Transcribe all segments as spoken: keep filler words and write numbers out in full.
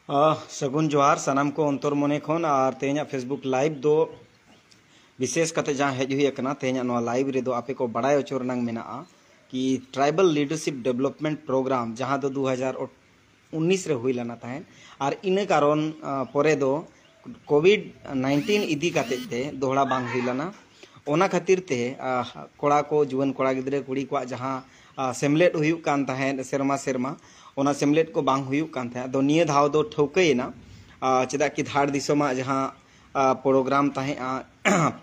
ᱟᱦ, ᱥᱟᱹᱜᱩᱱ ᱡᱚᱦᱟᱨ ᱥᱟᱱᱟᱢ ᱠᱚ ᱚᱱᱛᱚᱨ ᱢᱚᱱᱮ ᱠᱷᱚᱱ᱾ ᱟᱨ ᱛᱮᱦᱮᱧᱟᱜ Facebook live ᱫᱚ ᱵᱤᱥᱮᱥ ᱠᱟᱛᱮ ᱡᱟᱦᱟᱸ ᱦᱮᱡ ᱦᱩᱭ ᱟᱠᱟᱱᱟ, ᱛᱮᱦᱮᱧᱟᱜ ᱱᱚᱣᱟ live ᱨᱮᱫᱚ ᱟᱯᱮ ᱠᱚ ᱵᱟᱲᱟᱭ ᱦᱚᱪᱚ ᱨᱮᱱᱟᱝ ᱢᱮᱱᱟᱜᱼᱟ ᱠᱤ Tribal Leadership Development Program, ᱡᱟᱦᱟᱸ ᱫᱚ ᱫᱩ ᱦᱟᱡᱟᱨ ᱩᱱᱤᱥ ᱨᱮ ᱦᱩᱭ ᱞᱮᱱᱟ ᱛᱟᱦᱮᱸᱫ, ᱟᱨ ᱤᱱᱟᱹ ᱠᱟᱨᱚᱱ, ᱟ, ᱯᱚᱨᱮ ᱫᱚ COVID nineteen ᱤᱫᱤ ᱠᱟᱛᱮ ᱛᱮ ᱫᱚᱦᱲᱟ ᱵᱟᱝ ᱦᱩᱭ ᱞᱮᱱᱟ᱾ ᱚᱱᱟ ᱠᱷᱟᱹᱛᱤᱨ ᱛᱮ, ᱟ, ᱠᱚᱲᱟ ᱠᱚ, ᱡᱩᱣᱟᱹᱱ ᱠᱚᱲᱟ ᱜᱤᱫᱽᱨᱟᱹ ᱠᱩᱲᱤ ᱠᱚᱣᱟᱜ ᱡᱟᱦᱟᱸ, ᱟ, ᱥᱮᱢᱞᱮᱫ ᱦᱩᱭᱩᱜ ᱠᱟᱱ ᱛᱟᱦᱮᱸᱫ ᱥᱮᱨᱢᱟ ᱥᱮᱨᱢᱟ, ᱚᱱᱟ ᱥᱮᱢᱞᱮᱫ ᱠᱚ ᱵᱟᱝ ᱦᱩᱭᱩᱜ ᱠᱟᱱ ᱛᱟᱦᱮᱸᱫ᱾ ᱟᱫᱚ ᱱᱤᱭᱟᱹ ᱫᱷᱟᱣ ᱫᱚ ᱴᱷᱟᱹᱣᱠᱟᱹᱭᱮᱱᱟ, ᱟ, ᱪᱮᱫᱟᱜ ᱠᱤ ᱫᱷᱟᱲ ᱫᱤᱥᱚᱢᱟᱜ ᱡᱟᱦᱟᱸ, ᱟ, program ᱛᱟᱦᱮᱸᱜᱼᱟ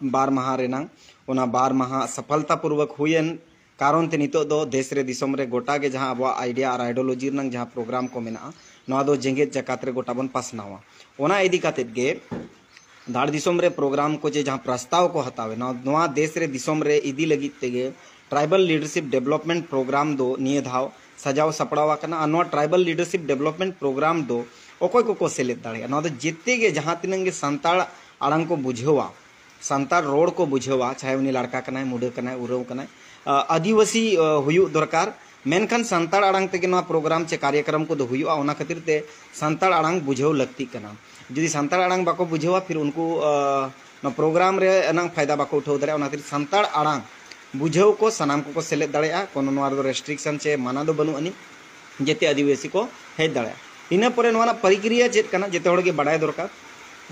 ᱵᱟᱨ ᱢᱟᱦᱟ ᱨᱮᱱᱟᱝ, ᱚᱱᱟ ᱵᱟᱨ ᱢᱟᱦᱟ ᱥᱟᱯᱷᱚᱞᱛᱟ ᱯᱩᱨᱵᱚᱠ ᱦᱩᱭᱮᱱ ᱠᱟᱨᱚᱱ ᱛᱮ ᱱᱤᱛᱚᱜ ᱫᱚ ᱫᱮᱥ ᱨᱮ ᱫᱤᱥᱚᱢ ᱨᱮ ᱜᱚᱴᱟ ᱜᱮ ᱡᱟᱦᱟᱸ ᱟᱵᱚᱣᱟᱜ idea ᱟᱨ ideology ᱨᱮᱱᱟᱝ ᱡᱟᱦᱟᱸ program ᱠᱚ ᱢᱮᱱᱟᱜᱼᱟ, ᱱᱚᱣᱟ ᱫᱚ ᱡᱮᱜᱮᱛ ᱡᱟᱠᱟᱛ ᱨᱮ ᱜᱚᱴᱟ ᱵᱚᱱ ᱯᱟᱥᱱᱟᱣᱟ᱾ ᱚᱱᱟ ᱤᱫᱤ ᱠᱟᱛᱮᱫ ᱜᱮ ᱫᱷᱟᱲ ᱫᱤᱥᱚᱢ ᱨᱮ program ᱠᱚ ᱪᱮ ᱡᱟᱦᱟᱸ ᱯᱨᱚᱥᱛᱟᱵ ᱠᱚ ᱦᱟᱛᱟᱣ ᱮᱱᱟ, ᱱᱚᱣᱟ ᱫᱮᱥ ᱨᱮ ᱫᱤᱥᱚᱢ ᱨᱮ ᱤᱫᱤ ᱞᱟᱹᱜᱤᱫ ᱛᱮᱜᱮ Tribal Leadership Development Program ᱫᱚ ᱱᱤᱭᱟᱹ ᱫᱷᱟᱣ ᱥᱟᱡᱟᱣ ᱥᱟᱯᱲᱟᱣ ᱟᱠᱟᱱᱟ᱾ ᱟᱨ ᱱᱚᱣᱟ Tribal Leadership Development Program ᱫᱚ ᱚᱠᱚᱭ ᱠᱚᱠᱚ ᱥᱮᱞᱮᱫ ᱫᱟᱲᱮᱭᱟᱜᱼᱟ? ᱱᱚᱣᱟ ᱫᱚ ᱡᱮᱛᱮ ᱜᱮ ᱡᱟᱦᱟᱸ ᱛᱤᱱᱟᱹᱜ ᱜᱮ ᱥᱟᱱᱛᱟᱲ ᱟᱲᱟᱝ ᱠᱚ ᱵᱩᱡᱷᱟᱹᱣᱟ, ᱥᱟᱱᱛᱟᱲ ᱨᱚᱲ ᱠᱚ ᱵᱩᱡᱷᱟᱹᱣᱟ, ᱪᱟᱦᱮ ᱩᱱᱤ ᱞᱟᱲᱠᱟ ᱠᱟᱱᱟᱭ, ᱢᱩᱰᱟᱹ ᱠᱟᱱᱟᱭ, ᱩᱨᱟᱹᱣ ᱠᱟᱱᱟᱭ, ᱟ, ᱟᱹᱫᱤᱵᱟᱹᱥᱤ, ᱟ, ᱦᱩᱭᱩᱜ ᱫᱚᱨᱠᱟᱨ, ᱢᱮᱱᱠᱷᱟᱱ ᱥᱟᱱᱛᱟᱲ ᱟᱲᱟᱝ ᱛᱮᱜᱮ ᱱᱚᱣᱟ program ᱪᱮ ᱠᱟᱨᱭᱚᱠᱨᱚᱢ ᱠᱚᱫᱚ ᱦᱩᱭᱩᱜᱼᱟ᱾ ᱚᱱᱟ ᱠᱷᱟᱹᱛᱤᱨ ᱛᱮ ᱥᱟᱱᱛᱟᱲ ᱟᱲᱟᱝ ᱵᱩᱡᱷᱟᱹᱣ ᱞᱟᱹᱠᱛᱤᱜ ᱠᱟᱱᱟ᱾ ᱡᱩᱫᱤ ᱥᱟᱱᱛᱟᱲ ᱟᱲᱟᱝ ᱵᱟᱠᱚ ᱵᱩᱡᱷᱟᱹᱣᱟ, ᱯᱷᱤᱨ ᱩᱱᱠᱩ, ᱟ, ᱱᱚᱣᱟ program ᱨᱮ ᱮᱱᱟᱝ ᱯᱷᱟᱭᱫᱟ ᱵᱟᱠᱚ ᱩᱴᱷᱟᱹᱣ ᱫᱟᱲᱮᱭᱟᱜᱼᱟ᱾ ᱚᱱᱟ ᱠᱷᱟᱹᱛᱤᱨ ᱥᱟᱱᱛᱟᱲ ᱟᱲᱟᱝ ᱵᱩᱡᱷᱟᱹᱣ ᱠᱚ ᱥᱟᱱᱟᱢ ᱠᱚᱠᱚ ᱥᱮᱞᱮᱫ ᱫᱟᱲᱮᱭᱟᱜᱼᱟ, ᱠᱳᱱᱳ ᱱᱚᱣᱟ ᱨᱮᱫᱚ restriction ᱪᱮ ᱢᱟᱱᱟ ᱫᱚ ᱵᱟᱹᱱᱩᱜ ᱟᱹᱱᱤᱡ᱾ ᱡᱮᱛᱮ ᱟᱹᱫᱤᱵᱟᱹᱥᱤ ᱠᱚ ᱦᱮᱡ ᱫᱟᱲᱮᱭᱟᱜᱼᱟ᱾ ᱤᱱᱟᱹ ᱯᱚᱨᱮ ᱱᱚᱣᱟ ᱨᱮᱱᱟᱜ ᱯᱨᱚᱠᱨᱤᱭᱟ ᱪᱮᱫ ᱠᱟᱱᱟ, ᱡᱮᱛᱮ ᱦᱚᱲ ᱜᱮ ᱵᱟᱲᱟᱭ ᱫᱚᱨᱠᱟᱨ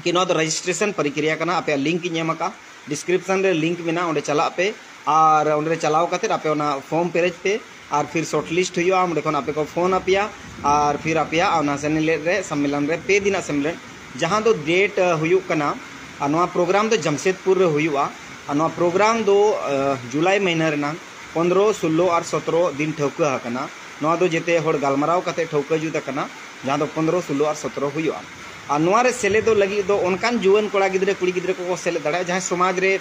ᱠᱤ ᱱᱚᱣᱟ ᱫᱚ registration ᱯᱨᱚᱠᱨᱤᱭᱟ ᱠᱟᱱᱟ᱾ ᱟᱯᱮᱭᱟᱜ link ᱤᱧ ᱮᱢ ᱟᱠᱟᱫᱼᱟ, description ᱨᱮ link ᱢᱮᱱᱟᱜᱼᱟ, ᱚᱸᱰᱮ ᱪᱟᱞᱟᱜ ᱯᱮ᱾ ᱟᱨ ᱚᱸᱰᱮ ᱪᱟᱞᱟᱣ ᱠᱟᱛᱮᱫ ᱟᱯᱮ ᱚᱱᱟ form ᱯᱮᱨᱮᱡ ᱯᱮ, ᱟᱨ ᱯᱷᱤᱨ short list ᱦᱩᱭᱩᱜᱼᱟ, ᱚᱸᱰᱮ ᱠᱷᱚᱱ ᱟᱯᱮ ᱠᱚ ᱯᱷᱳᱱ ᱟᱯᱮᱭᱟ, ᱟᱨ ᱯᱷᱤᱨ ᱟᱯᱮᱭᱟᱜ ᱚᱱᱟ ᱥᱮᱢᱞᱮᱫ ᱨᱮ, ᱥᱚᱢᱢᱮᱞᱚᱱ ᱨᱮ ᱯᱮ ᱫᱤᱱᱟᱜ ᱥᱮᱢᱞᱮᱫ, ᱡᱟᱦᱟᱸ ᱫᱚ date, ᱟ, ᱦᱩᱭᱩᱜ ᱠᱟᱱᱟ, ᱟᱨ ᱱᱚᱣᱟ program ᱫᱚ ᱡᱟᱢᱥᱮᱫᱽᱯᱩᱨ ᱨᱮ ᱦᱩᱭᱩᱜᱼᱟ᱾ ᱟᱨ ᱱᱚᱣᱟ program ᱫᱚ, ᱟ, ᱡᱩᱞᱟᱭ ᱢᱟᱹᱦᱱᱟᱹ ᱨᱮᱱᱟᱝ ᱯᱚᱱᱫᱽᱨᱚ, ᱥᱳᱞᱞᱳ ᱟᱨ ᱥᱚᱛᱨᱚ ᱫᱤᱱ ᱴᱷᱟᱹᱣᱠᱟᱹ ᱟᱠᱟᱱᱟ᱾ ᱱᱚᱣᱟ ᱫᱚ ᱡᱮᱛᱮ ᱦᱚᱲ ᱜᱟᱞᱢᱟᱨᱟᱣ ᱠᱟᱛᱮ ᱴᱷᱟᱹᱣᱠᱟᱹ ᱡᱩᱛ ᱟᱠᱟᱱᱟ, ᱡᱟᱦᱟᱸ ᱫᱚ ᱯᱚᱱᱫᱽᱨᱚ, ᱥᱳᱞᱞᱳ ᱟᱨ ᱥᱚᱛᱨᱚ ᱦᱩᱭᱩᱜᱼᱟ᱾ ᱟᱨ ᱱᱚᱣᱟ ᱨᱮ ᱥᱮᱞᱮᱫᱚᱜ ᱞᱟᱹᱜᱤᱫ ᱫᱚ ᱚᱱᱠᱟᱱ ᱡᱩᱣᱟᱹᱱ ᱠᱚᱲᱟ ᱜᱤᱫᱽᱨᱟᱹ, ᱠᱩᱲᱤ ᱜᱤᱫᱽᱨᱟᱹ ᱠᱚᱠᱚ ᱥᱮᱞᱮᱫ ᱫᱟᱲᱮᱭᱟᱜᱼᱟ, ᱡᱟᱦᱟᱸᱭ ᱥᱚᱢᱟᱡᱽ ᱨᱮ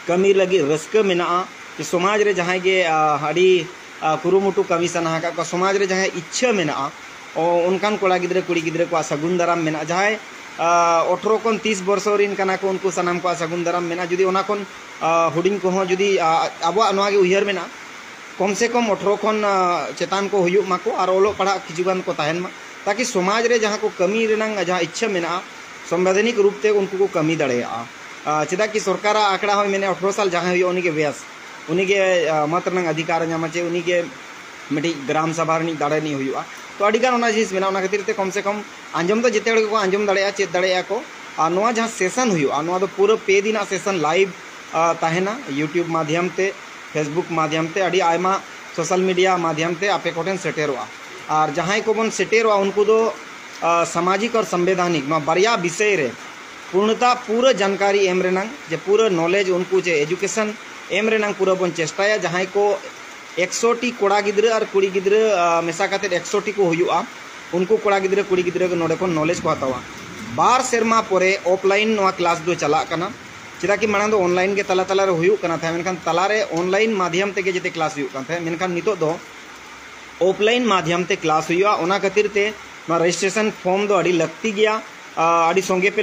ᱠᱟᱹᱢᱤ ᱞᱟᱹᱜᱤᱫ ᱨᱟᱹᱥᱠᱟᱹ ᱢᱮᱱᱟᱜᱼᱟ, ᱥᱮ ᱥᱚᱢᱟᱡᱽ ᱨᱮ ᱡᱟᱦᱟᱸᱭ ᱜᱮ, ᱟ, ᱟᱹᱰᱤ, ᱟ, ᱠᱩᱨᱩᱢᱩᱴᱩ ᱠᱟᱹᱢᱤ ᱥᱟᱱᱟ ᱟᱠᱟᱫ ᱠᱚᱣᱟ, ᱥᱚᱢᱟᱡᱽ ᱨᱮ ᱡᱟᱦᱟᱸᱭ ᱤᱪᱪᱷᱟᱹ ᱢᱮᱱᱟᱜᱼᱟ, ᱚ, ᱚᱱᱠᱟᱱ ᱠᱚᱲᱟ ᱜᱤᱫᱽᱨᱟᱹ, ᱠᱩᱲᱤ ᱜᱤᱫᱽᱨᱟᱹ ᱠᱚᱣᱟᱜ ᱥᱟᱹᱜᱩᱱ ᱫᱟᱨᱟᱢ ᱢᱮᱱᱟᱜᱼᱟ᱾ ᱡᱟᱦᱟᱸᱭ, ᱟ, ᱟᱴᱷᱨᱚ ᱠᱷᱚᱱ ᱛᱤᱥ ᱵᱚᱨᱥᱚ ᱨᱤᱱ ᱠᱟᱱᱟ ᱠᱚ, ᱩᱱᱠᱩ ᱥᱟᱱᱟᱢ ᱠᱚᱣᱟᱜ ᱥᱟᱹᱜᱩᱱ ᱫᱟᱨᱟᱢ ᱢᱮᱱᱟᱜᱼᱟ᱾ ᱡᱩᱫᱤ ᱚᱱᱟ ᱠᱷᱚᱱ, ᱟ, ᱦᱩᱰᱤᱧ ᱠᱚᱦᱚᱸ ᱡᱩᱫᱤ, ᱟ, ᱟᱵᱚᱣᱟᱜ ᱱᱚᱣᱟ ᱜᱮ ᱩᱭᱦᱟᱹᱨ ᱢᱮᱱᱟᱜᱼᱟ, ᱠᱚᱢ ᱥᱮ ᱠᱚᱢ ᱟᱴᱷᱨᱚ ᱠᱷᱚᱱ, ᱟ, ᱪᱮᱛᱟᱱ ᱠᱚ ᱦᱩᱭᱩᱜ ᱢᱟᱠᱚ ᱟᱨ ᱚᱞᱚᱜ ᱯᱟᱲᱦᱟᱜ ᱠᱤᱪᱷᱩ ᱜᱟᱱ ᱠᱚ ᱛᱟᱦᱮᱱ ᱢᱟ, ᱛᱟᱠᱤ ᱥᱚᱢᱟᱡᱽ ᱨᱮ ᱡᱟᱦᱟᱸ ᱠᱚ ᱠᱟᱹᱢᱤ ᱨᱮᱱᱟᱜ ᱡᱟᱦᱟᱸ ᱤᱪᱪᱷᱟᱹ ᱢᱮᱱᱟᱜᱼᱟ, ᱥᱚᱝᱵᱤᱫᱷᱟᱱᱤᱠ ᱨᱩᱯ ᱛᱮ ᱩᱱᱠᱩ ᱠᱚ ᱠᱟᱹᱢᱤ ᱫᱟᱲᱮᱭᱟᱜᱼᱟ᱾ ᱟᱨ ᱪᱮᱫᱟᱜ ᱠᱤ ᱥᱚᱨᱠᱟᱨᱟᱜ ᱟᱠᱷᱲᱟ ᱦᱚᱸᱭ ᱢᱮᱱᱮᱫ ᱟᱴᱷᱨᱚ ᱥᱟᱞ ᱡᱟᱦᱟᱸᱭ ᱦᱩᱭᱩᱜᱼᱟ ᱩᱱᱤᱜᱮ ᱵᱮᱥ, ᱩᱱᱤᱜᱮ ᱢᱚᱛ ᱨᱮᱱᱟᱜ ᱚᱫᱷᱤᱠᱟᱨ ᱮ ᱧᱟᱢᱟ, ᱪᱮ ᱩᱱᱤᱜᱮ ᱢᱤᱫᱴᱤᱡ ᱜᱨᱟᱢ ᱥᱟᱵᱷᱟ ᱨᱤᱱᱤᱡ ᱫᱟᱲᱮ ᱨᱤᱱᱤᱡ ᱦᱩᱭᱩᱜᱼᱟ᱾ ᱛᱚ ᱟᱹᱰᱤᱜᱟᱱ ᱚᱱᱟ ᱡᱤᱱᱤᱥ ᱢᱮᱱᱟᱜᱼᱟ᱾ ᱚᱱᱟ ᱠᱷᱟᱹᱛᱤᱨ ᱛᱮ ᱠᱚᱢ ᱥᱮ ᱠᱚᱢ ᱟᱸᱡᱚᱢ ᱫᱚ ᱡᱮᱛᱮ ᱦᱚᱲ ᱜᱮᱠᱚ ᱟᱸᱡᱚᱢ ᱫᱟᱲᱮᱭᱟᱜᱼᱟ, ᱪᱮᱫ ᱫᱟᱲᱮᱭᱟᱜᱼᱟ ᱠᱚ᱾ ᱟᱨ ᱱᱚᱣᱟ ᱡᱟᱦᱟᱸ ᱥᱮᱥᱚᱱ ᱦᱩᱭᱩᱜᱼᱟ, ᱱᱚᱣᱟ ᱫᱚ ᱯᱩᱨᱟᱹ ᱯᱮ ᱫᱤᱱᱟᱜ ᱥᱮᱥᱚᱱ ᱞᱟᱭᱤᱵᱷ ᱛᱟᱦᱮᱱᱟ, YouTube ᱢᱟᱫᱷᱭᱚᱢ ᱛᱮ, Facebook ᱢᱟᱫᱷᱭᱚᱢ ᱛᱮ, ᱟᱹᱰᱤ ᱟᱭᱢᱟ ᱥᱳᱥᱟᱞ ᱢᱤᱰᱤᱭᱟ ᱢᱟᱫᱷᱭᱚᱢ ᱛᱮ ᱟᱯᱮ ᱠᱚᱴᱷᱮᱱ ᱥᱮᱴᱮᱨᱚᱜᱼᱟ᱾ ᱟᱨ ᱡᱟᱦᱟᱸᱭ ᱠᱚᱵᱚᱱ ᱥᱮᱴᱮᱨᱚᱜᱼᱟ ᱩᱱᱠᱩ ᱫᱚ ᱥᱟᱢᱟᱡᱤᱠ ᱟᱨ ᱥᱚᱝᱵᱤᱫᱷᱟᱱᱤᱠ ᱱᱚᱣᱟ ᱵᱟᱨᱭᱟ ᱵᱤᱥᱚᱭ ᱨᱮ ᱯᱩᱨᱱᱚᱛᱟ ᱯᱩᱨᱟᱹ ᱡᱟᱱᱠᱟᱨᱤ ᱮᱢ ᱨᱮᱱᱟᱝ, ᱡᱮ ᱯᱩᱨᱟᱹ ᱱᱚᱞᱮᱡᱽ ᱩᱱᱠᱩ ᱡᱮ ᱮᱡᱩᱠᱮᱥᱚᱱ ᱮᱢ ᱨᱮᱱᱟᱝ ᱯᱩᱨᱟᱹ ᱵᱚᱱ ᱪᱮᱥᱴᱟᱭᱟ᱾ ᱡᱟᱦᱟᱸᱭ ᱠᱚ ᱮᱠᱥᱚ ᱴᱤ ᱠᱚᱲᱟ ᱜᱤᱫᱽᱨᱟᱹ ᱟᱨ ᱠᱩᱲᱤ ᱜᱤᱫᱽᱨᱟᱹ ᱢᱮᱥᱟ ᱠᱟᱛᱮ ᱮᱠᱥᱚ ᱴᱤ ᱠᱚ ᱦᱩᱭᱩᱜᱼᱟ, ᱩᱱᱠᱩ ᱠᱚᱲᱟ ᱜᱤᱫᱽᱨᱟᱹ ᱠᱩᱲᱤ ᱜᱤᱫᱽᱨᱟᱹ ᱱᱚᱰᱮ ᱠᱷᱚᱱ ᱱᱚᱞᱮᱡᱽ ᱠᱚ ᱦᱟᱛᱟᱣᱟ᱾ ᱵᱟᱨ ᱥᱮᱨᱢᱟ ᱯᱚᱨᱮ ᱚᱯᱷᱞᱟᱭᱤᱱ ᱱᱚᱣᱟ ᱠᱞᱟᱥ ᱫᱚ ᱪᱟᱞᱟᱜ ᱠᱟᱱᱟ᱾ ᱪᱮᱫᱟᱜ ᱠᱤ ᱢᱟᱲᱟᱝ ᱫᱚ ᱚᱱᱞᱟᱭᱤᱱ ᱜᱮ ᱛᱟᱞᱟ ᱛᱟᱞᱟᱨᱮ ᱦᱩᱭᱩᱜ ᱠᱟᱱᱟ ᱛᱟᱦᱮᱸᱫ, ᱢᱮᱱᱠᱷᱟᱱ ᱛᱟᱞᱟᱨᱮ ᱚᱱᱞᱟᱭᱤᱱ ᱢᱟᱫᱷᱭᱚᱢ ᱛᱮᱜᱮ ᱡᱮᱛᱮ ᱠᱞᱟᱥ ᱦᱩᱭᱩᱜ ᱠᱟᱱ ᱛᱟᱦᱮᱸᱫ, ᱢᱮᱱᱠᱷᱟᱱ ᱱᱤᱛᱚᱜ ᱫᱚ ᱚᱯᱷᱞᱟᱭᱤᱱ ᱢᱟᱫᱷᱭᱚᱢ ᱛᱮ ᱠᱞᱟᱥ ᱦᱩᱭᱩᱜᱼᱟ᱾ ᱚᱱᱟ ᱠᱷᱟᱹᱛᱤᱨ ᱛᱮ ᱱᱚᱣᱟ ᱨᱮᱡᱤᱥᱴᱨᱮᱥᱚᱱ ᱯᱷᱚᱨᱢ ᱫᱚ ᱟᱹᱰᱤ ᱞᱟᱹᱠᱛᱤ ᱜᱮᱭᱟ᱾ ᱟᱹᱰᱤ ᱥᱚᱸᱜᱮ ᱯᱮ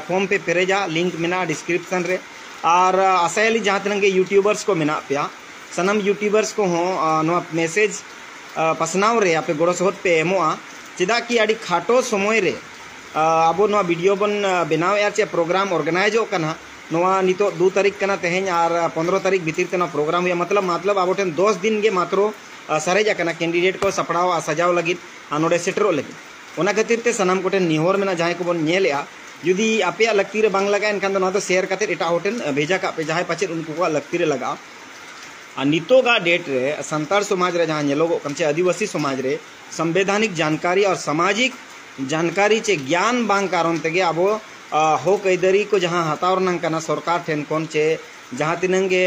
ᱯᱷᱚᱨᱢ ᱯᱮ ᱯᱮᱨᱮᱡᱟ, ᱞᱤᱝᱠ ᱢᱮᱱᱟᱜᱼᱟ ᱰᱤᱥᱠᱨᱤᱯᱥᱚᱱ ᱨᱮ᱾ ᱟᱨ ᱟᱥᱟᱭᱟᱞᱤᱧ ᱡᱟᱦᱟᱸ ᱛᱤᱱᱟᱹᱜ ᱜᱮ ᱭᱩᱴᱩᱵᱟᱨᱥ ᱠᱚ ᱢᱮᱱᱟᱜ ᱯᱮᱭᱟ, ᱥᱟᱱᱟᱢ ᱭᱩᱴᱩᱵᱟᱨᱥ ᱠᱚᱦᱚᱸ ᱱᱚᱣᱟ ᱢᱮᱥᱮᱡᱽ ᱯᱟᱥᱱᱟᱣ ᱨᱮ ᱟᱯᱮ ᱜᱚᱲᱚ ᱥᱚᱦᱚᱫ ᱯᱮ ᱮᱢᱚᱜᱼᱟ᱾ ᱪᱮᱫᱟᱜ ᱠᱤ ᱟᱹᱰᱤ ᱠᱷᱟᱴᱚ ᱥᱚᱢᱚᱭ ᱨᱮ ᱟᱵᱚ ᱱᱚᱣᱟ ᱵᱷᱤᱰᱤᱭᱳ ᱵᱚᱱ ᱵᱮᱱᱟᱣᱮᱫᱼᱟ, ᱪᱮ ᱯᱨᱳᱜᱨᱟᱢ ᱚᱨᱜᱟᱱᱟᱭᱤᱡᱚᱜ ᱠᱟᱱᱟ, ᱱᱚᱣᱟ ᱱᱤᱛᱚᱜ ᱫᱩ ᱛᱟᱹᱨᱤᱠᱷ ᱠᱟᱱᱟ, ᱛᱮᱦᱮᱧ ᱟᱨ ᱯᱚᱱᱨᱚ ᱛᱟᱹᱨᱤᱠᱷ ᱵᱷᱤᱛᱤᱨ ᱛᱮ ᱱᱚᱣᱟ ᱯᱨᱳᱜᱨᱟᱢ ᱦᱩᱭᱩᱜᱼᱟ᱾ ᱢᱚᱛᱞᱚᱵ ᱢᱚᱛᱞᱚᱵ ᱟᱵᱚ ᱴᱷᱮᱱ ᱫᱚᱥ ᱫᱤᱱ ᱜᱮ ᱢᱟᱛᱨᱚ ᱥᱟᱨᱮᱡ ᱟᱠᱟᱱᱟ ᱠᱮᱱᱰᱤᱰᱮᱴ ᱠᱚ ᱥᱟᱯᱲᱟᱣ ᱟᱨ ᱥᱟᱡᱟᱣ ᱞᱟᱹᱜᱤᱫ ᱟᱨ ᱱᱚᱰᱮ ᱥᱮᱴᱮᱨᱚᱜ ᱞᱟᱹᱜᱤᱫ᱾ ᱚᱱᱟ ᱠᱷᱟᱹᱛᱤᱨ ᱛᱮ ᱥᱟᱱᱟᱢ ᱠᱚᱴᱷᱮᱱ ᱱᱮᱦᱚᱨ ᱢᱮᱱᱟᱜᱼᱟ, ᱡᱟᱦᱟᱸᱭ ᱠᱚᱵᱚᱱ ᱧᱮᱞᱮᱫᱼᱟ, ᱡᱩᱫᱤ ᱟᱯᱮᱭᱟᱜ ᱞᱟᱹᱠᱛᱤ ᱨᱮ ᱵᱟᱝ ᱞᱟᱜᱟᱜᱼᱟ, ᱮᱱᱠᱷᱟᱱ ᱫᱚ ᱱᱚᱣᱟ ᱫᱚ ᱥᱮᱭᱟᱨ ᱠᱟᱛᱮ ᱮᱴᱟᱜ ᱦᱚᱲ ᱴᱷᱮᱱ ᱵᱷᱮᱡᱟ ᱠᱟᱜ ᱯᱮ, ᱡᱟᱦᱟᱸᱭ ᱯᱟᱪᱮᱫ ᱩᱱᱠᱩ ᱠᱚᱣᱟᱜ ᱞᱟᱹᱠᱛᱤ ᱨᱮ ᱞᱟᱜᱟᱜᱼᱟ᱾ ᱟᱨ ᱱᱤᱛᱚᱜᱟᱜ ᱰᱮᱴ ᱨᱮ ᱥᱟᱱᱛᱟᱲ ᱥᱚᱢᱟᱡᱽ ᱨᱮ ᱡᱟᱦᱟᱸ ᱧᱮᱞᱚᱜᱚᱜ ᱠᱟᱱᱟ, ᱪᱮ ᱟᱹᱫᱤᱵᱟᱹᱥᱤ ᱥᱚᱢᱟᱡᱽ ᱨᱮ ᱥᱚᱝᱵᱤᱫᱷᱟᱱᱤᱠ ᱡᱟᱱᱠᱟᱨᱤ ᱟᱨ ᱥᱟᱢᱟᱡᱤᱠ ᱡᱟᱱᱠᱟᱨᱤ ᱪᱮ ᱜᱮᱭᱟᱱ ᱵᱟᱝ ᱠᱟᱨᱚᱱ ᱛᱮᱜᱮ ᱟᱵᱚ ᱦᱚᱠ ᱟᱹᱭᱫᱟᱹᱨᱤ ᱠᱚ ᱡᱟᱦᱟᱸ ᱦᱟᱛᱟᱣ ᱨᱮᱱᱟᱜ ᱠᱟᱱᱟ ᱥᱚᱨᱠᱟᱨ ᱴᱷᱮᱱ ᱠᱷᱚᱱ, ᱪᱮ ᱡᱟᱦᱟᱸ ᱛᱤᱱᱟᱹᱝ ᱜᱮ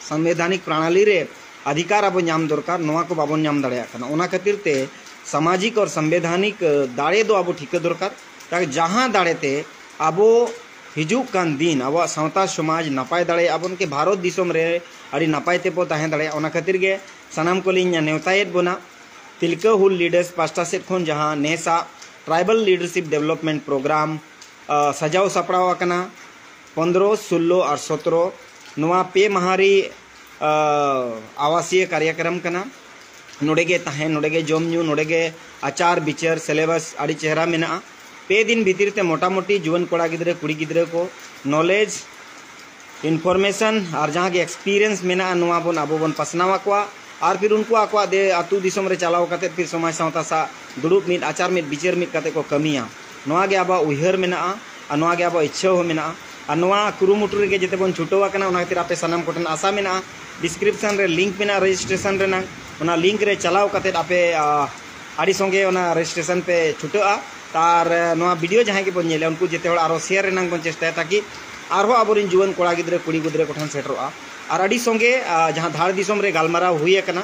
ᱥᱚᱝᱵᱤᱫᱷᱟᱱᱤᱠ ᱯᱨᱟᱬᱟᱞᱤ ᱨᱮ ᱚᱫᱷᱤᱠᱟᱨ ᱟᱵᱚ ᱧᱟᱢ ᱫᱚᱨᱠᱟᱨ, ᱱᱚᱣᱟ ᱠᱚ ᱵᱟᱵᱚᱱ ᱧᱟᱢ ᱫᱟᱲᱮᱭᱟᱜ ᱠᱟᱱᱟ᱾ ᱚᱱᱟ ᱠᱷᱟᱹᱛᱤᱨ ᱛᱮ ᱥᱟᱢᱟᱡᱤᱠ ᱟᱨ ᱥᱚᱝᱵᱤᱫᱷᱟᱱᱤᱠ ᱫᱟᱲᱮ ᱫᱚ ᱟᱵᱚ ᱴᱷᱤᱠᱟᱹ ᱫᱚᱨᱠᱟᱨ, ᱛᱟᱠᱤ ᱡᱟᱦᱟᱸ ᱫᱟᱲᱮ ᱛᱮ ᱟᱵᱚ ᱦᱤᱡᱩᱜ ᱠᱟᱱ ᱫᱤᱱ ᱟᱵᱚᱣᱟᱜ ᱥᱟᱶᱛᱟ ᱥᱚᱢᱟᱡᱽ ᱱᱟᱯᱟᱭ ᱫᱟᱲᱮᱭᱟᱜᱼᱟ ᱵᱚᱱ, ᱠᱤ ᱵᱷᱟᱨᱚᱛ ᱫᱤᱥᱚᱢ ᱨᱮ ᱟᱹᱰᱤ ᱱᱟᱯᱟᱭ ᱛᱮᱵᱚ ᱛᱟᱦᱮᱸ ᱫᱟᱲᱮᱭᱟᱜᱼᱟ᱾ ᱚᱱᱟ ᱠᱷᱟᱹᱛᱤᱨ ᱜᱮ ᱥᱟᱱᱟᱢ ᱠᱚᱞᱤᱧ ᱱᱮᱣᱛᱟᱭᱮᱫ ᱵᱚᱱᱟ, ᱛᱤᱞᱠᱟᱹ ᱦᱩᱞ ᱞᱤᱰᱟᱨᱥ ᱯᱟᱥᱴᱟ ᱥᱮᱫ ᱠᱷᱚᱱ ᱡᱟᱦᱟᱸ ᱱᱮᱥᱟᱜ ᱴᱨᱟᱭᱵᱟᱞ ᱞᱤᱰᱟᱨᱥᱤᱯ ᱰᱮᱵᱷᱞᱚᱯᱢᱮᱱᱴ ᱯᱨᱳᱜᱨᱟᱢ ᱥᱟᱡᱟᱣ ᱥᱟᱯᱲᱟᱣ ᱟᱠᱟᱱᱟ, ᱯᱚᱱᱫᱽᱨᱚ, ᱥᱳᱞᱞᱳ ᱟᱨ ᱥᱚᱛᱨᱚ, ᱱᱚᱣᱟ ᱯᱮ ᱢᱟᱦᱟ ᱨᱮ ᱟᱵᱟᱥᱤᱭᱟᱹ ᱠᱟᱨᱭᱟᱠᱨᱚᱢ ᱠᱟᱱᱟ᱾ ᱱᱚᱰᱮ ᱜᱮ ᱛᱟᱦᱮᱸ, ᱱᱚᱰᱮ ᱜᱮ ᱡᱚᱢ ᱧᱩ, ᱱᱚᱰᱮ ᱜᱮ ᱟᱪᱟᱨ ᱵᱤᱪᱟᱹᱨ, syllabus ᱟᱹᱰᱤ ᱪᱮᱦᱨᱟ ᱢᱮᱱᱟᱜᱼᱟ᱾ ᱯᱮ ᱫᱤᱱ ᱵᱷᱤᱛᱤᱨ ᱛᱮ ᱢᱚᱴᱟᱢᱩᱴᱤ ᱡᱩᱣᱟᱹᱱ ᱠᱚᱲᱟ ᱜᱤᱫᱽᱨᱟᱹ ᱠᱩᱲᱤ ᱜᱤᱫᱽᱨᱟᱹ ᱠᱚ knowledge, information ᱟᱨ ᱡᱟᱦᱟᱸ ᱜᱮ experience ᱢᱮᱱᱟᱜᱼᱟ, ᱱᱚᱣᱟ ᱵᱚᱱ ᱟᱵᱚ ᱵᱚᱱ ᱯᱟᱥᱱᱟᱣ ᱟᱠᱚᱣᱟ᱾ ᱟᱨ ᱯᱷᱤᱨ ᱩᱱᱠᱩ ᱟᱠᱚᱣᱟᱜ ᱫᱮ ᱟᱹᱛᱩ ᱫᱤᱥᱚᱢ ᱨᱮ ᱪᱟᱞᱟᱣ ᱠᱟᱛᱮ ᱯᱷᱤᱨ ᱥᱚᱢᱟᱡᱽ ᱥᱟᱶᱛᱟ ᱥᱟᱶ ᱫᱩᱲᱩᱵ ᱢᱤᱫ, ᱟᱪᱟᱨ ᱢᱤᱫ, ᱵᱤᱪᱟᱹᱨ ᱢᱤᱫ ᱠᱟᱛᱮ ᱠᱚ ᱠᱟᱹᱢᱤᱭᱟ᱾ ᱱᱚᱣᱟ ᱜᱮ ᱟᱵᱚᱣᱟᱜ ᱩᱭᱦᱟᱹᱨ ᱢᱮᱱᱟᱜᱼᱟ ᱟᱨ ᱱᱚᱣᱟ ᱜᱮ ᱟᱵᱚᱣᱟᱜ ᱤᱪᱪᱷᱟᱹ ᱦᱚᱸ ᱢᱮᱱᱟᱜᱼᱟ᱾ ᱟᱨ ᱱᱚᱣᱟ ᱠᱩᱨᱩᱢᱩᱴᱩ ᱨᱮᱜᱮ ᱡᱮᱛᱮ ᱵᱚᱱ ᱪᱷᱩᱴᱟᱹᱣ ᱟᱠᱟᱱᱟ, ᱚᱱᱟ ᱠᱷᱟᱹᱛᱤᱨ ᱟᱯᱮ ᱥᱟᱱᱟᱢ ᱠᱚᱴᱷᱮᱱ ᱟᱥᱟ ᱢᱮᱱᱟᱜᱼᱟ, description ᱨᱮ link ᱢᱮᱱᱟᱜᱼᱟ registration ᱨᱮᱱᱟᱜ, ᱚᱱᱟ link ᱨᱮ ᱪᱟᱞᱟᱣ ᱠᱟᱛᱮ ᱟᱯᱮ, ᱟ, ᱟᱹᱰᱤ ᱥᱚᱸᱜᱮ ᱚᱱᱟ registration ᱯᱮ ᱪᱷᱩᱴᱟᱹᱜᱼᱟ᱾ ᱟᱨ, ᱮ, ᱱᱚᱣᱟ video ᱡᱟᱦᱟᱸᱭ ᱜᱮᱵᱚᱱ ᱧᱮᱞᱮᱫᱼᱟ, ᱩᱱᱠᱩ ᱡᱮᱛᱮ ᱦᱚᱲ ᱟᱨᱦᱚᱸ share ᱨᱮᱱᱟᱜ ᱵᱚᱱ ᱪᱮᱥᱴᱟᱭᱟ, ᱛᱟᱠᱤ ᱟᱨᱦᱚᱸ ᱟᱵᱚᱨᱮᱱ ᱡᱩᱣᱟᱹᱱ ᱠᱚᱲᱟ ᱜᱤᱫᱽᱨᱟᱹ ᱠᱩᱲᱤ ᱜᱤᱫᱽᱨᱟᱹ ᱠᱚᱴᱷᱮᱱ ᱥᱮᱴᱮᱨᱚᱜᱼᱟ᱾ ᱟᱨ ᱟᱹᱰᱤ ᱥᱚᱸᱜᱮ, ᱟ, ᱡᱟᱦᱟᱸ ᱫᱷᱟᱲ ᱫᱤᱥᱚᱢ ᱨᱮ ᱜᱟᱞᱢᱟᱨᱟᱣ ᱦᱩᱭ ᱟᱠᱟᱱᱟ,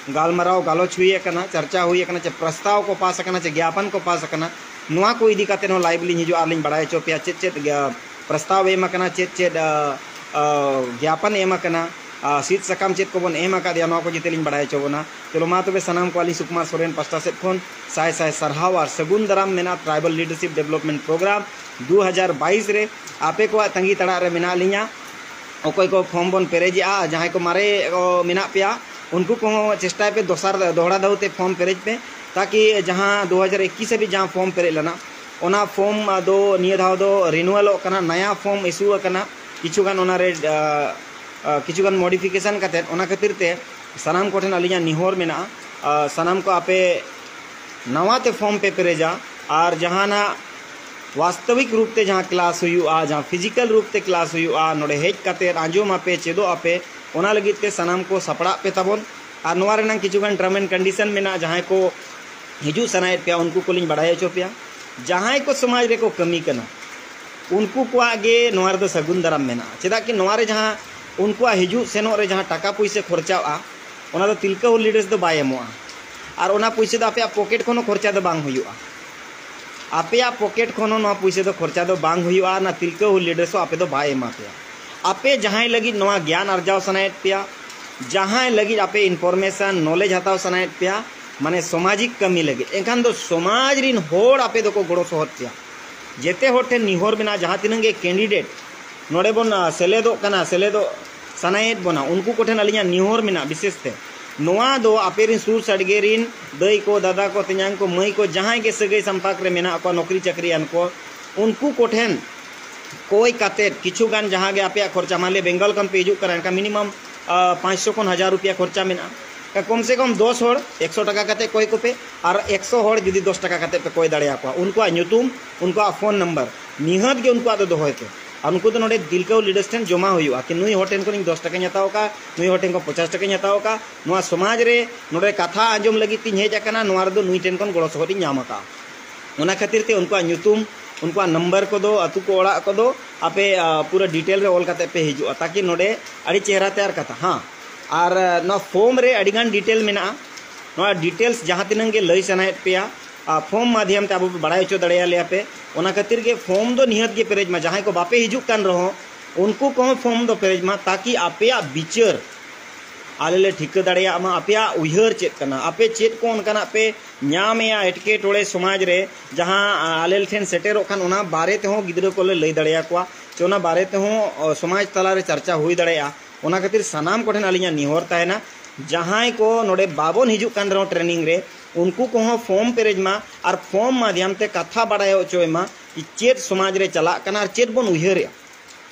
ᱜᱟᱞᱢᱟᱨᱟᱣ ᱜᱟᱞᱚᱪ ᱦᱩᱭ ᱟᱠᱟᱱᱟ, ᱪᱟᱨᱪᱟ ᱦᱩᱭ ᱟᱠᱟᱱᱟ, ᱪᱮ ᱯᱨᱚᱥᱛᱟᱵ ᱠᱚ ᱯᱟᱥ ᱟᱠᱟᱱᱟ, ᱪᱮ ᱜᱮᱭᱟᱯᱚᱱ ᱠᱚ ᱯᱟᱥ ᱟᱠᱟᱱᱟ, ᱱᱚᱣᱟ ᱠᱚ ᱤᱫᱤ ᱠᱟᱛᱮ ᱦᱚᱸ live ᱞᱤᱧ ᱦᱤᱡᱩᱜᱼᱟ ᱟᱨ ᱞᱤᱧ ᱵᱟᱲᱟᱭ ᱦᱚᱪᱚ ᱯᱮᱭᱟ ᱪᱮᱫ ᱪᱮᱫ, ᱟ, ᱯᱨᱚᱥᱛᱟᱵ ᱮᱢ ᱟᱠᱟᱱᱟ, ᱪᱮᱫ ᱪᱮᱫ, ᱟ, ᱟ, ᱜᱮᱭᱟᱯᱚᱱ ᱮᱢ ᱟᱠᱟᱱᱟ, ᱟ, ᱥᱤᱫ ᱥᱟᱠᱟᱢ ᱪᱮᱫ ᱠᱚᱵᱚᱱ ᱮᱢ ᱟᱠᱟᱫᱮᱭᱟ, ᱱᱚᱣᱟ ᱠᱚ ᱡᱮᱛᱮ ᱞᱤᱧ ᱵᱟᱲᱟᱭ ᱦᱚᱪᱚ ᱵᱚᱱᱟ᱾ ᱪᱚᱞᱚ ᱢᱟ ᱛᱚᱵᱮ ᱥᱟᱱᱟᱢ ᱠᱚ ᱟᱹᱞᱤᱧ ᱥᱩᱠᱩᱢᱟᱨ ᱥᱚᱨᱮᱱ ᱯᱟᱥᱴᱟ ᱥᱮᱫ ᱠᱷᱚᱱ ᱥᱟᱭ ᱥᱟᱭ ᱥᱟᱨᱦᱟᱣ ᱟᱨ ᱥᱟᱹᱜᱩᱱ ᱫᱟᱨᱟᱢ ᱢᱮᱱᱟᱜᱼᱟ Tribal Leadership Development Program ᱫᱩ ᱦᱟᱡᱟᱨ ᱵᱟᱭᱤᱥ ᱨᱮ᱾ ᱟᱯᱮ ᱠᱚᱣᱟᱜ ᱛᱟᱺᱜᱤ ᱛᱟᱲᱟᱜ ᱨᱮ ᱢᱮᱱᱟᱜ ᱞᱤᱧᱟ᱾ ᱚᱠᱚᱭ ᱠᱚ form ᱵᱚᱱ ᱯᱮᱨᱮᱡᱮᱜᱼᱟ, ᱡᱟᱦᱟᱸᱭ ᱠᱚ ᱢᱟᱨᱮ ᱠᱚ ᱢᱮᱱᱟᱜ ᱯᱮᱭᱟ, ᱩᱱᱠᱩ ᱠᱚᱦᱚᱸ ᱪᱮᱥᱴᱟᱭ ᱯᱮ ᱫᱚᱥᱟᱨ ᱫᱚᱦᱲᱟ ᱫᱷᱟᱣ ᱛᱮ form ᱯᱮᱨᱮᱡ ᱯᱮ, ᱛᱟᱠᱤ ᱡᱟᱦᱟᱸ ᱫᱩ ᱦᱟᱡᱟᱨ ᱮᱠᱩᱥ ᱦᱟᱹᱵᱤᱡ ᱡᱟᱦᱟᱸ form ᱯᱮᱨᱮᱡ ᱞᱮᱱᱟ, ᱚᱱᱟ form ᱫᱚ ᱱᱤᱭᱟᱹ ᱫᱷᱟᱣ ᱫᱚ renewalᱚᱜ ᱠᱟᱱᱟ, ᱱᱟᱭᱟ form issue ᱟᱠᱟᱱᱟ᱾ ᱠᱤᱪᱷᱩ ᱜᱟᱱ ᱚᱱᱟᱨᱮ, ᱟ, ᱟ, ᱠᱤᱪᱷᱩ ᱜᱟᱱ modification ᱠᱟᱛᱮᱫ, ᱚᱱᱟ ᱠᱷᱟᱹᱛᱤᱨ ᱛᱮ ᱥᱟᱱᱟᱢ ᱠᱚᱴᱷᱮᱱ ᱟᱹᱞᱤᱧᱟᱜ ᱱᱮᱦᱚᱨ ᱢᱮᱱᱟᱜᱼᱟ, ᱟ, ᱥᱟᱱᱟᱢ ᱠᱚ ᱟᱯᱮ ᱱᱟᱣᱟ ᱛᱮ form ᱯᱮ ᱯᱮᱨᱮᱡᱟ᱾ ᱟᱨ ᱡᱟᱦᱟᱱᱟᱜ ᱵᱟᱥᱛᱚᱵᱤᱠ ᱨᱩᱯ ᱛᱮ ᱡᱟᱦᱟᱸ class ᱦᱩᱭᱩᱜᱼᱟ, ᱡᱟᱦᱟᱸ physical ᱨᱩᱯ ᱛᱮ class ᱦᱩᱭᱩᱜᱼᱟ, ᱱᱚᱰᱮ ᱦᱮᱡ ᱠᱟᱛᱮᱫ ᱟᱸᱡᱚᱢ ᱟᱯᱮ, ᱪᱮᱫᱚᱜ ᱟᱯᱮ, ᱚᱱᱟ ᱞᱟᱹᱜᱤᱫ ᱛᱮ ᱥᱟᱱᱟᱢ ᱠᱚ ᱥᱟᱯᱲᱟᱜ ᱯᱮ ᱛᱟᱵᱚᱱ᱾ ᱟᱨ ᱱᱚᱣᱟ ᱨᱮᱱᱟᱜ ᱠᱤᱪᱷᱩ ᱜᱟᱱ term and condition ᱢᱮᱱᱟᱜᱼᱟ, ᱡᱟᱦᱟᱸᱭ ᱠᱚ ᱦᱤᱡᱩᱜ ᱥᱟᱱᱟᱭᱮᱫ ᱯᱮᱭᱟ ᱩᱱᱠᱩ ᱠᱚᱞᱤᱧ ᱵᱟᱲᱟᱭ ᱦᱚᱪᱚ ᱯᱮᱭᱟ᱾ ᱡᱟᱦᱟᱸᱭ ᱠᱚ ᱥᱚᱢᱟᱡᱽ ᱨᱮᱠᱚ ᱠᱟᱹᱢᱤ ᱠᱟᱱᱟ, ᱩᱱᱠᱩ ᱠᱚᱣᱟᱜ ᱜᱮ ᱱᱚᱣᱟ ᱨᱮᱫᱚ ᱥᱟᱹᱜᱩᱱ ᱫᱟᱨᱟᱢ ᱢᱮᱱᱟᱜᱼᱟ᱾ ᱪᱮᱫᱟᱜ ᱠᱤ ᱱᱚᱣᱟ ᱨᱮ ᱡᱟᱦᱟᱸ ᱩᱱᱠᱩᱣᱟᱜ ᱦᱤᱡᱩᱜ ᱥᱮᱱᱚᱜ ᱨᱮ ᱡᱟᱦᱟᱸ ᱴᱟᱠᱟ ᱯᱩᱭᱥᱟᱹ ᱠᱷᱚᱨᱪᱟᱜᱼᱟ, ᱚᱱᱟ ᱫᱚ ᱛᱤᱞᱠᱟᱹ ᱦᱩᱞ leaders ᱫᱚ ᱵᱟᱭ ᱮᱢᱚᱜᱼᱟ᱾ ᱟᱨ ᱚᱱᱟ ᱯᱩᱭᱥᱟᱹ ᱫᱚ ᱟᱯᱮᱭᱟᱜ pocket ᱠᱷᱚᱱ ᱦᱚᱸ ᱠᱷᱚᱨᱪᱟ ᱫᱚ ᱵᱟᱝ ᱦᱩᱭᱩᱜᱼᱟ᱾ ᱟᱯᱮᱭᱟᱜ pocket ᱠᱷᱚᱱ ᱦᱚᱸ ᱱᱚᱣᱟ ᱯᱩᱭᱥᱟᱹ ᱫᱚ ᱠᱷᱚᱨᱪᱟ ᱫᱚ ᱵᱟᱝ ᱦᱩᱭᱩᱜᱼᱟ, ᱚᱱᱟ ᱛᱤᱞᱠᱟᱹ ᱦᱩᱞ leaders ᱦᱚᱸ ᱟᱯᱮ ᱫᱚ ᱵᱟᱭ ᱮᱢᱟ ᱯᱮᱭᱟ᱾ ᱟᱯᱮ ᱡᱟᱦᱟᱸᱭ ᱞᱟᱹᱜᱤᱫ ᱱᱚᱣᱟ ᱜᱮᱭᱟᱱ ᱟᱨᱡᱟᱣ ᱥᱟᱱᱟᱭᱮᱫ ᱯᱮᱭᱟ, ᱡᱟᱦᱟᱸᱭ ᱞᱟᱹᱜᱤᱫ ᱟᱯᱮ information, knowledge ᱦᱟᱛᱟᱣ ᱥᱟᱱᱟᱭᱮᱫ ᱯᱮᱭᱟ, ᱢᱟᱱᱮ ᱥᱟᱢᱟᱡᱤᱠ ᱠᱟᱹᱢᱤ ᱞᱟᱹᱜᱤᱫ, ᱮᱱᱠᱷᱟᱱ ᱫᱚ ᱥᱚᱢᱟᱡᱽ ᱨᱤᱱ ᱦᱚᱲ ᱟᱯᱮ ᱫᱚᱠᱚ ᱜᱚᱲᱚ ᱥᱚᱦᱚᱫ ᱯᱮᱭᱟ᱾ ᱡᱮᱛᱮ ᱦᱚᱲ ᱴᱷᱮᱱ ᱱᱮᱦᱚᱨ ᱢᱮᱱᱟᱜᱼᱟ, ᱡᱟᱦᱟᱸ ᱛᱤᱱᱟᱹᱜ ᱜᱮ candidate ᱱᱚᱰᱮ ᱵᱚᱱ, ᱟ, ᱥᱮᱞᱮᱫᱚᱜ ᱠᱟᱱᱟ, ᱥᱮᱞᱮᱫᱚᱜ ᱥᱟᱱᱟᱭᱮᱫ ᱵᱚᱱᱟ, ᱩᱱᱠᱩ ᱠᱚᱴᱷᱮᱱ ᱟᱹᱞᱤᱧᱟᱜ ᱱᱮᱦᱚᱨ ᱢᱮᱱᱟᱜᱼᱟ ᱵᱤᱥᱮᱥ ᱛᱮ, ᱱᱚᱣᱟ ᱫᱚ ᱟᱯᱮ ᱨᱤᱱ ᱥᱩᱨ ᱥᱟᱰᱜᱮ ᱨᱤᱱ ᱫᱟᱹᱭ ᱠᱚ, ᱫᱟᱫᱟ ᱠᱚ, ᱛᱮᱧᱟᱝ ᱠᱚ, ᱢᱟᱹᱭ ᱠᱚ, ᱡᱟᱦᱟᱸᱭ ᱜᱮ ᱥᱟᱹᱜᱟᱹᱭ ᱥᱟᱢᱯᱟᱠ ᱨᱮ ᱢᱮᱱᱟᱜ ᱠᱚᱣᱟ, ᱱᱚᱠᱨᱤ ᱪᱟᱹᱠᱨᱤᱭᱟᱱ ᱠᱚ, ᱩᱱᱠᱩ ᱠᱚᱴᱷᱮᱱ ᱠᱚᱭ ᱠᱟᱛᱮᱫ ᱠᱤᱪᱷᱩ ᱜᱟᱱ ᱡᱟᱦᱟᱸ ᱜᱮ ᱟᱯᱮᱭᱟᱜ ᱠᱷᱚᱨᱪᱟ, ᱢᱟᱱ ᱞᱤᱭᱟ ᱵᱮᱝᱜᱚᱞ ᱠᱷᱚᱱ ᱯᱮ ᱦᱤᱡᱩᱜ ᱠᱟᱱᱟ, ᱮᱱᱠᱷᱟᱱ ᱢᱤᱱᱤᱢᱟᱢ ᱯᱟᱸᱪᱥᱚ ᱠᱷᱚᱱ ᱦᱟᱡᱟᱨ ᱨᱩᱯᱤᱭᱟ ᱠᱷᱚᱨᱪᱟ ᱢᱮᱱᱟᱜᱼᱟ᱾ ᱠᱚᱢ ᱥᱮ ᱠᱚᱢ ᱫᱚᱥ ᱦᱚᱲ ᱮᱠᱥᱚ ᱴᱟᱠᱟ ᱠᱟᱛᱮ ᱠᱚᱭ ᱠᱚᱯᱮ, ᱟᱨ ᱮᱠᱥᱚ ᱦᱚᱲ ᱡᱩᱫᱤ ᱫᱚᱥ ᱴᱟᱠᱟ ᱠᱟᱛᱮ ᱯᱮ ᱠᱚᱭ ᱫᱟᱲᱮᱭᱟᱠᱚᱣᱟ, ᱩᱱᱠᱩᱣᱟᱜ ᱧᱩᱛᱩᱢ, ᱩᱱᱠᱩᱣᱟᱜ ᱯᱷᱳᱱ ᱱᱟᱢᱵᱟᱨ ᱱᱤᱦᱟᱹᱛ ᱜᱮ ᱩᱱᱠᱩᱣᱟᱜ ᱫᱚ ᱫᱚᱦᱚᱭ ᱯᱮ᱾ ᱟᱨ ᱩᱱᱠᱩ ᱫᱚ ᱱᱚᱰᱮ ᱛᱤᱞᱠᱟᱹᱣ ᱞᱤᱰᱟᱨᱥ ᱴᱷᱮᱱ ᱡᱚᱢᱟ ᱦᱩᱭᱩᱜᱼᱟ, ᱠᱤ ᱱᱩᱭ ᱦᱚᱲ ᱴᱷᱮᱱ ᱠᱷᱚᱱᱤᱧ ᱫᱚᱥ ᱴᱟᱠᱟᱧ ᱦᱟᱛᱟᱣ ᱟᱠᱟᱫ, ᱱᱩᱭ ᱦᱚᱲ ᱴᱷᱮᱱ ᱠᱷᱚᱱ ᱯᱚᱧᱪᱟᱥ ᱴᱟᱠᱟᱧ ᱦᱟᱛᱟᱣ ᱟᱠᱟᱫ᱾ ᱱᱚᱣᱟ ᱥᱚᱢᱟᱡᱽ ᱨᱮ ᱱᱚᱰᱮ ᱠᱟᱛᱷᱟ ᱟᱸᱡᱚᱢ ᱞᱟᱹᱜᱤᱫ ᱛᱤᱧ ᱦᱮᱡ ᱟᱠᱟᱱᱟ, ᱱᱚᱣᱟ ᱨᱮᱫᱚ ᱱᱩᱭ ᱴᱷᱮᱱ ᱠᱷᱚᱱ ᱜᱚᱲᱚ ᱥᱚᱦᱚᱫ ᱤᱧ ᱧᱟᱢ ᱟᱠᱟᱫᱼᱟ᱾ ᱚᱱᱟ ᱠᱷᱟᱹᱛᱤᱨ ᱛᱮ ᱩᱱᱠᱩᱣᱟᱜ ᱧᱩᱛᱩᱢ, ᱩᱱᱠᱩᱣᱟᱜ ᱱᱟᱢᱵᱟᱨ ᱠᱚᱫᱚ, ᱟᱹᱛᱩ ᱠᱚ, ᱚᱲᱟᱜ ᱠᱚᱫᱚ ᱟᱯᱮ, ᱟ, ᱯᱩᱨᱟᱹ ᱰᱤᱴᱮᱞ ᱨᱮ ᱚᱞ ᱠᱟᱛᱮ ᱯᱮ ᱦᱤᱡᱩᱜᱼᱟ, ᱛᱟᱠᱤ ᱱᱚᱰᱮ ᱟᱹᱰᱤ ᱪᱮᱦᱨᱟ ᱛᱮ ᱟᱨ ᱠᱟᱛᱷᱟ, ᱦᱟᱸ᱾ ᱟᱨ, ᱟ, ᱱᱚᱣᱟ ᱯᱷᱚᱨᱢ ᱨᱮ ᱟᱹᱰᱤ ᱜᱟᱱ ᱰᱤᱴᱮᱞ ᱢᱮᱱᱟᱜᱼᱟ᱾ ᱱᱚᱣᱟ ᱰᱤᱴᱮᱞᱥ ᱡᱟᱦᱟᱸ ᱛᱤᱱᱟᱹᱜ ᱜᱮ ᱞᱟᱹᱭ ᱥᱟᱱᱟᱭᱮᱫ ᱯᱮᱭᱟ, ᱟ, ᱯᱷᱚᱨᱢ ᱢᱟᱫᱷᱭᱚᱢ ᱛᱮ ᱟᱵᱚ ᱯᱮ ᱵᱟᱲᱟᱭ ᱦᱚᱪᱚ ᱫᱟᱲᱮᱭᱟᱞᱮᱭᱟ ᱯᱮ᱾ ᱚᱱᱟ ᱠᱷᱟᱹᱛᱤᱨ ᱜᱮ ᱯᱷᱚᱨᱢ ᱫᱚ ᱱᱤᱦᱟᱹᱛ ᱜᱮ ᱯᱮᱨᱮᱡ ᱢᱟ᱾ ᱡᱟᱦᱟᱸᱭ ᱠᱚ ᱵᱟᱯᱮ ᱦᱤᱡᱩᱜ ᱠᱟᱱ ᱨᱮᱦᱚᱸ, ᱩᱱᱠᱩ ᱠᱚᱦᱚᱸ ᱯᱷᱚᱨᱢ ᱫᱚ ᱯᱮᱨᱮᱡ ᱢᱟ, ᱛᱟᱠᱤ ᱟᱯᱮᱭᱟᱜ ᱵᱤᱪᱟᱹᱨ ᱟᱞᱮ ᱞᱮ ᱴᱷᱤᱠᱟᱹ ᱫᱟᱲᱮᱭᱟᱜ ᱢᱟ᱾ ᱟᱯᱮᱭᱟᱜ ᱩᱭᱦᱟᱹᱨ ᱪᱮᱫ ᱠᱟᱱᱟ, ᱟᱯᱮ ᱪᱮᱫ ᱠᱚ ᱚᱱᱠᱟᱱᱟᱜ ᱯᱮ ᱧᱟᱢᱮᱜᱼᱟ ᱮᱴᱠᱮᱴᱚᱬᱮ ᱥᱚᱢᱟᱡᱽ ᱨᱮ, ᱡᱟᱦᱟᱸ, ᱟ, ᱟᱞᱮ ᱴᱷᱮᱱ ᱥᱮᱴᱮᱨᱚᱜ ᱠᱷᱟᱱ ᱚᱱᱟ ᱵᱟᱨᱮ ᱛᱮᱦᱚᱸ ᱜᱤᱫᱽᱨᱟᱹ ᱠᱚᱞᱮ ᱞᱟᱹᱭ ᱫᱟᱲᱮᱭᱟᱠᱚᱣᱟ, ᱪᱮ ᱚᱱᱟ ᱵᱟᱨᱮ ᱛᱮᱦᱚᱸ, ᱚ, ᱥᱚᱢᱟᱡᱽ ᱛᱟᱞᱟᱨᱮ ᱪᱟᱨᱪᱟ ᱦᱩᱭ ᱫᱟᱲᱮᱭᱟᱜᱼᱟ᱾ ᱚᱱᱟ ᱠᱷᱟᱹᱛᱤᱨ ᱥᱟᱱᱟᱢ ᱠᱚᱴᱷᱮᱱ ᱟᱹᱞᱤᱧᱟᱜ ᱱᱮᱦᱚᱨ ᱛᱟᱦᱮᱱᱟ, ᱡᱟᱦᱟᱸᱭ ᱠᱚ ᱱᱚᱰᱮ ᱵᱟᱵᱚᱱ ᱦᱤᱡᱩᱜ ᱠᱟᱱ ᱨᱮᱦᱚᱸ ᱴᱨᱮᱱᱤᱝ ᱨᱮ, ᱩᱱᱠᱩ ᱠᱚᱦᱚᱸ ᱯᱷᱚᱨᱢ ᱯᱮᱨᱮᱡ ᱢᱟ ᱟᱨ ᱯᱷᱚᱨᱢ ᱢᱟᱫᱷᱭᱟᱢ ᱛᱮ ᱠᱟᱛᱷᱟ ᱵᱟᱲᱟᱭ ᱦᱚᱪᱚᱭ ᱢᱟ, ᱠᱤ ᱪᱮᱫ ᱥᱚᱢᱟᱡᱽ ᱨᱮ ᱪᱟᱞᱟᱜ ᱠᱟᱱᱟ ᱟᱨ ᱪᱮᱫ ᱵᱚᱱ ᱩᱭᱦᱟᱹᱨᱮᱜᱼᱟ᱾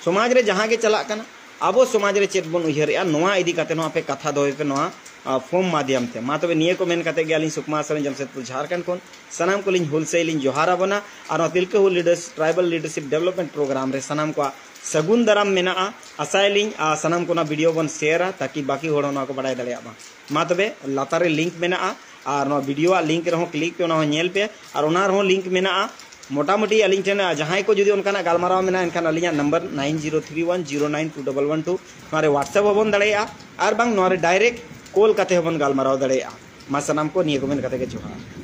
ᱥᱚᱢᱟᱡᱽ ᱨᱮ ᱡᱟᱦᱟᱸ ᱜᱮ ᱪᱟᱞᱟᱜ ᱠᱟᱱᱟ, ᱟᱵᱚ ᱥᱚᱢᱟᱡᱽ ᱨᱮ ᱪᱮᱫ ᱵᱚᱱ ᱩᱭᱦᱟᱹᱨᱮᱜᱼᱟ, ᱱᱚᱣᱟ ᱤᱫᱤ ᱠᱟᱛᱮ ᱦᱚᱸ ᱟᱯᱮ ᱠᱟᱛᱷᱟ ᱫᱚᱦᱚᱭ ᱯᱮ ᱱᱚᱣᱟ, ᱟ, ᱯᱷᱚᱨᱢ ᱢᱟᱫᱷᱭᱟᱢ ᱛᱮ᱾ ᱢᱟ ᱛᱚᱵᱮ ᱱᱤᱭᱟᱹ ᱠᱚ ᱢᱮᱱ ᱠᱟᱛᱮ ᱜᱮ ᱟᱹᱞᱤᱧ ᱥᱩᱠᱢᱟ ᱥᱚᱨᱮᱱ ᱡᱟᱢᱥᱮᱫᱽᱯᱩᱨ ᱡᱷᱟᱲᱠᱷᱚᱸᱰ ᱠᱷᱚᱱ ᱥᱟᱱᱟᱢ ᱠᱚᱞᱤᱧ ᱦᱩᱞ ᱥᱟᱹᱭ ᱞᱤᱧ ᱡᱚᱦᱟᱨ ᱟᱵᱚᱱᱟ᱾ ᱟᱨ ᱱᱚᱣᱟ ᱛᱤᱞᱠᱟᱹ ᱦᱩᱞ ᱞᱤᱰᱟᱨᱥ ᱴᱨᱟᱭᱵᱟᱞ ᱞᱤᱰᱟᱨᱥᱤᱯ ᱰᱮᱵᱷᱞᱚᱯᱢᱮᱱᱴ ᱯᱨᱳᱜᱨᱟᱢ ᱨᱮ ᱥᱟᱱᱟᱢ ᱠᱚᱣᱟᱜ ᱥᱟᱹᱜᱩᱱ ᱫᱟᱨᱟᱢ ᱢᱮᱱᱟᱜᱼᱟ᱾ ᱟᱥᱟᱭᱟᱞᱤᱧ, ᱟ, ᱥᱟᱱᱟᱢ ᱠᱚ ᱱᱚᱣᱟ ᱵᱷᱤᱰᱤᱭᱳ ᱵᱚᱱ ᱥᱮᱭᱟᱨᱟ, ᱛᱟᱠᱤ ᱵᱟᱹᱠᱤ ᱦᱚᱲ ᱦᱚᱸ ᱱᱚᱣᱟ ᱠᱚ ᱵᱟᱲᱟᱭ ᱫᱟᱲᱮᱭᱟᱜ ᱢᱟ᱾ ᱢᱟ ᱛᱚᱵᱮ, ᱞᱟᱛᱟᱨ ᱨᱮ ᱞᱤᱝᱠ ᱢᱮᱱᱟᱜᱼᱟ, ᱟᱨ ᱱᱚᱣᱟ ᱵᱷᱤᱰᱤᱭᱳᱣᱟᱜ ᱞᱤᱝᱠ ᱨᱮᱦᱚᱸ ᱠᱞᱤᱠ ᱯᱮ, ᱚᱱᱟ ᱦᱚᱸ ᱧᱮᱞ ᱯᱮ, ᱟᱨ ᱚᱱᱟ ᱨᱮᱦᱚᱸ ᱞᱤᱝᱠ ᱢᱮᱱᱟᱜᱼᱟ᱾ ᱢᱚᱴᱟᱢᱩᱴᱤ ᱟᱹᱞᱤᱧ ᱴᱷᱮᱱ, ᱟ, ᱡᱟᱦᱟᱸᱭ ᱠᱚ ᱡᱩᱫᱤ ᱚᱱᱠᱟᱱᱟᱜ ᱜᱟᱞᱢᱟᱨᱟᱣ ᱢᱮᱱᱟᱜᱼᱟ, ᱮᱱᱠᱷᱟᱱ ᱟᱹᱞᱤᱧᱟᱜ number nine zero three one zero nine two double one two, ᱱᱚᱣᱟ ᱨᱮ WhatsApp ᱦᱚᱸᱵᱚᱱ ᱫᱟᱲᱮᱭᱟᱜᱼᱟ, ᱟᱨ ᱵᱟᱝ ᱱᱚᱣᱟ ᱨᱮ ᱰᱟᱭᱨᱮᱠᱴ ᱠᱚᱞ ᱠᱟᱛᱮ ᱦᱚᱸᱵᱚᱱ ᱜᱟᱞᱢᱟᱨᱟᱣ ᱫᱟᱲᱮᱭᱟᱜᱼᱟ᱾ ᱢᱟ ᱥᱟᱱᱟᱢ ᱠᱚ ᱱᱤᱭᱟᱹ ᱠᱚ ᱢᱮᱱ ᱠᱟᱛᱮ ᱜᱮ ᱡᱚᱦᱟᱨ᱾